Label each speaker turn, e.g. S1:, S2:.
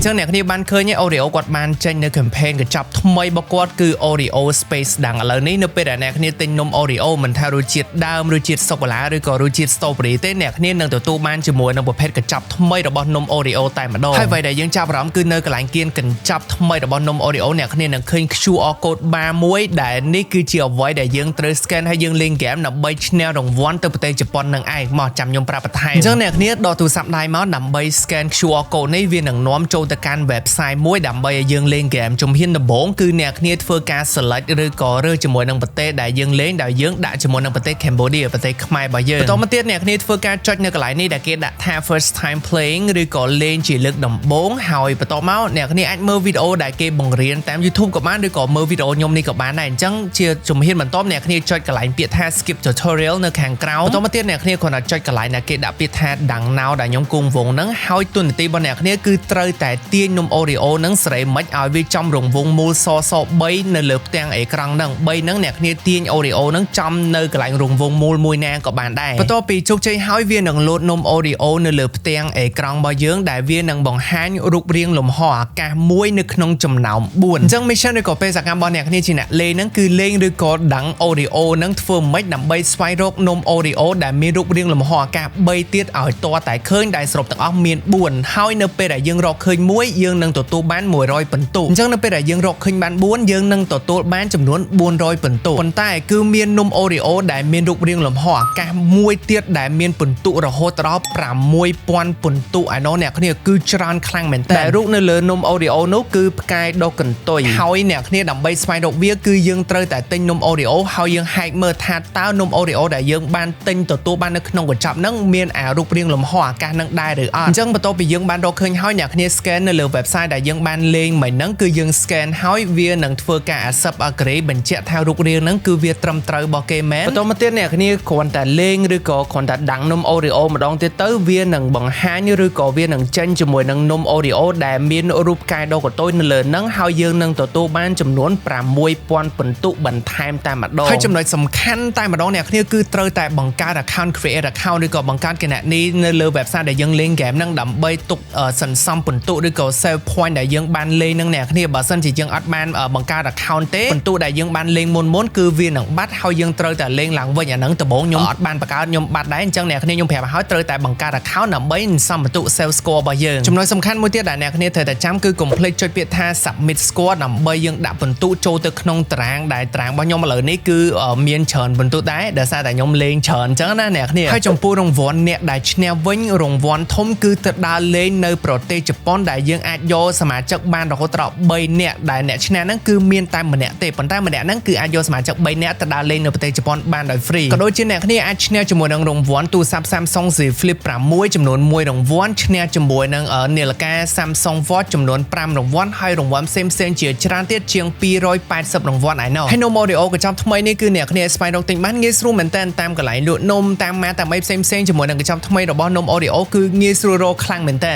S1: ចឹងអ្នកគ្នាបានឃើញ Oreo គាត់បានចេញនៅ campaign កញ្ចប់ថ្មីរបស់គាត់គឺ Oreo Space Dunk ឥឡូវនេះនៅពេលដែលអ្នកគ្នាទិញនំ Oreo មិនថារសជាតិដើមរសជាតិសូកូឡាឬក៏រសជាតិ strawberry ទេអ្នកគ្នានឹងទទួលបានជាមួយនឹងប្រភេទកញ្ចប់ថ្មីរបស់នំ Oreo តែម្ដងហើយអ្វីដែលយើងចាប់អារម្មណ៍គឺនៅកន្លែងគៀនកញ្ចប់ថ្មីរបស់នំ Oreo អ្នកគ្នានឹងឃើញ QR code បាមួយដែលនេះគឺជាអ្វីដែលយើងត្រូវ scan ហើយយើងលេងហ្គេមដើម្បីឈ្នះរង្វាន់ទៅប្រទេសជប៉ុននឹងឯងមកចាំខ្ញុំប្រាប់បន្ថែមអញ្ចឹងអ្នកគ្នាដកទូរស័ព្ទដៃមកដើម្បី scan QR code នេះវានឹងនាំចូលទៅកាន់ website មួយដើម្បីឲ្យយើងលេងហ្គេមជំហានដំបូងគឺអ្នកគ្នាធ្វើការ select ឬក៏រើសជាមួយនឹងប្រទេសដែលយើងលេងដោយយើងដាក់ជាមួយនឹងប្រទេស Cambodia ប្រទេសខ្មែររបស់យើងបន្តមកទៀតអ្នកគ្នាធ្វើការចុចនៅកន្លែងនេះដែលគេដាក់ថា first time playing ឬក៏លេងជាលើកដំបូងហើយបន្តមកអ្នកគ្នាអាចមើលវីដេអូដែលគេបង្រៀនតាម YouTube ក៏បានឬក៏មើលវីដេអូខ្ញុំនេះក៏បានដែរអញ្ចឹងជាជំហានបន្ទាប់អ្នកគ្នាចុចកន្លែងពាក្យថា skip tutorial នៅខាងក្រោមបន្តមកទៀតអ្នកគ្នាគ្រាន់តែចុចកន្លែងដែលគេដាក់ពាក្យថា dunk now ដែលខ្ញុំគង់វងហ្នឹងហើយទូនាទីរបស់អ្នកគ្នាគឺត្រូវតែទាញនំ Oreo ហ្នឹងសេរីមិនឲ្យវាចំរង្វង់មូលសស3នៅលើផ្ទាំងអេក្រង់ហ្នឹង3ហ្នឹងអ្នកគ្នាទាញ Oreo ហ្នឹងចំនៅកន្លែងរង្វង់មូលមួយណាក៏បានដែរបន្ទាប់ពីជោគជ័យហើយវានឹងលោតនំ Oreo នៅលើផ្ទាំងអេក្រង់របស់យើងដែលវានឹងបង្ហាញរូបរាងលំហអាកាសមួយនៅក្នុងចំណោម4អញ្ចឹង mission ឬក៏បេសកកម្មរបស់អ្នកគ្នាជាអ្នកលេងហ្នឹងគឺលេងឬក៏ dunk Oreo ហ្នឹងធ្វើម៉េចដើម្បីស្វែងរកនំ Oreo ដែលមានរូបរាងលំហអាកាស3ទៀតឲ្យតតែឃើញដែលសរុបទាំងអស់មាន4ហើយនៅពេលដែលយើងរកឃើញមួយយើងនឹងទទួលបាន100ពិន្ទុអញ្ចឹងនៅពេលដែលយើងរកឃើញបាន4យើងនឹងទទួលបានចំនួន400ពិន្ទុប៉ុន្តែគឺមាននំ Oreo ដែលមានរូបរាងលំហអាកាសមួយទៀតដែលមានពិន្ទុរហូតដល់6000ពិន្ទុឯណោះអ្នកគ្នាគឺច្រើនខ្លាំងមែនតើដែលរូបនៅលើនំ Oreo នោះគឺផ្កាយដុះកន្ទុយហើយអ្នកគ្នាដើម្បីស្វែងរកវាគឺយើងត្រូវតែទិញនំ Oreo ហើយយើងហែកមើលថាតើនំ Oreo ដែលយើងបានទិញទទួលបាននៅក្នុងកញ្ចប់ហ្នឹងមានអារូបរាងលំហអាកាសហ្នឹងដែរឬអត់អញ្ចឹងបន្ទាប់ពីយើងបានរកឃើញហើយអ្នកគ្នា scan នៅលើ website ដែលយើងបានលេងមិញហ្នឹងគឺយើង scan ហើយវានឹងធ្វើការ accept agree បញ្ជាក់ថារូបរាងហ្នឹងគឺវាត្រឹមត្រូវរបស់គេមែនបន្តមកទៀតអ្នកគ្នាគ្រាន់តែលេងឬក៏គ្រាន់តែ dunk នំ Oreo ម្ដងទៀតទៅវានឹងបង្ហាញឬក៏វានឹងចេញជាមួយនឹងនំ Oreo ដែលមានរូបផ្កាយដុះកន្ទុយនៅលើហ្នឹងហើយយើងនឹងទទួលបានចំនួន6000ពិន្ទុបន្ថែមតែម្ដងហើយចំណុចសំខាន់តែម្ដងអ្នកគ្នាគឺត្រូវតែបង្កើត account create account ឬក៏បង្កើតគណនីនៅលើ website ដែលយើងលេង game ហ្នឹងដើម្បីទុកសន្សំពិន្ទុឬក៏ save point ដែលយើងបានលេងហ្នឹងអ្នកគ្នាបើសិនជាយើងអត់បានបង្កើត account ទេពិន្ទុដែលយើងបានលេងមុនមុនគឺវានឹងបាត់ហើយយើងត្រូវតែលេងឡើងវិញអាហ្នឹងដំបូងខ្ញុំអត់បានបង្កើតខ្ញុំបាត់ដែរអញ្ចឹងអ្នកគ្នាខ្ញុំប្រាប់ឲ្យហើយត្រូវតែបង្កើត account ដើម្បីសន្សំពិន្ទុ save score របស់យើងចំណុចសំខាន់មួយទៀតដែលអ្នកគ្នាត្រូវតែចាំគឺកុំភ្លេចចុចពាក្យថា submit score ដើម្បីយើងដាក់ពិន្ទុចូលទៅក្នុងតារាងដែលតារាងរបស់ខ្ញុំឥឡូវនេះគឺមានច្រើនពិន្ទុដែរដោយសារតែខ្ញុំលេងច្រើនអញ្ចឹងណាអ្នកគ្នាហើយចំពោះរង្វាន់អ្នកដែលឈ្នះវិញរង្វាន់ធំគឺទៅដើរលេងនៅប្រទេសជប៉ុនដែលយើងអាចយកសមាជិកបានរហូតដល់3នាក់ដែលអ្នកឈ្នះហ្នឹងគឺមានតែម្នាក់ទេប៉ុន្តែម្នាក់ហ្នឹងគឺអាចយកសមាជិក3នាក់ទៅដើរលេងនៅប្រទេសជប៉ុនបានដោយ free ក៏ដូចជាអ្នកគ្នាអាចឈ្នះជាមួយនឹងរង្វាន់ទូរស័ព្ទ Samsung Z Flip 6ចំនួន1រង្វាន់ឈ្នះជាមួយនឹងនាឡិកា Samsung Watch ចំនួន5រង្វាន់ហើយរង្វាន់ផ្សេងៗជាច្រើនទៀតជាង280រង្វាន់ឯណោះហើយនំ Oreo កញ្ចប់ថ្មីនេះគឺអ្នកគ្នាស្វែងរកទិញបានងាយស្រួលមែនតើតាមកន្លែងលក់នំតាមម៉ាតាមអីផ្សេងៗជាមួយនឹងកញ្ចប់ថ្មីរបស់នំ Oreo គឺងាយស្រួលរកខ្លាំងមែនតើ។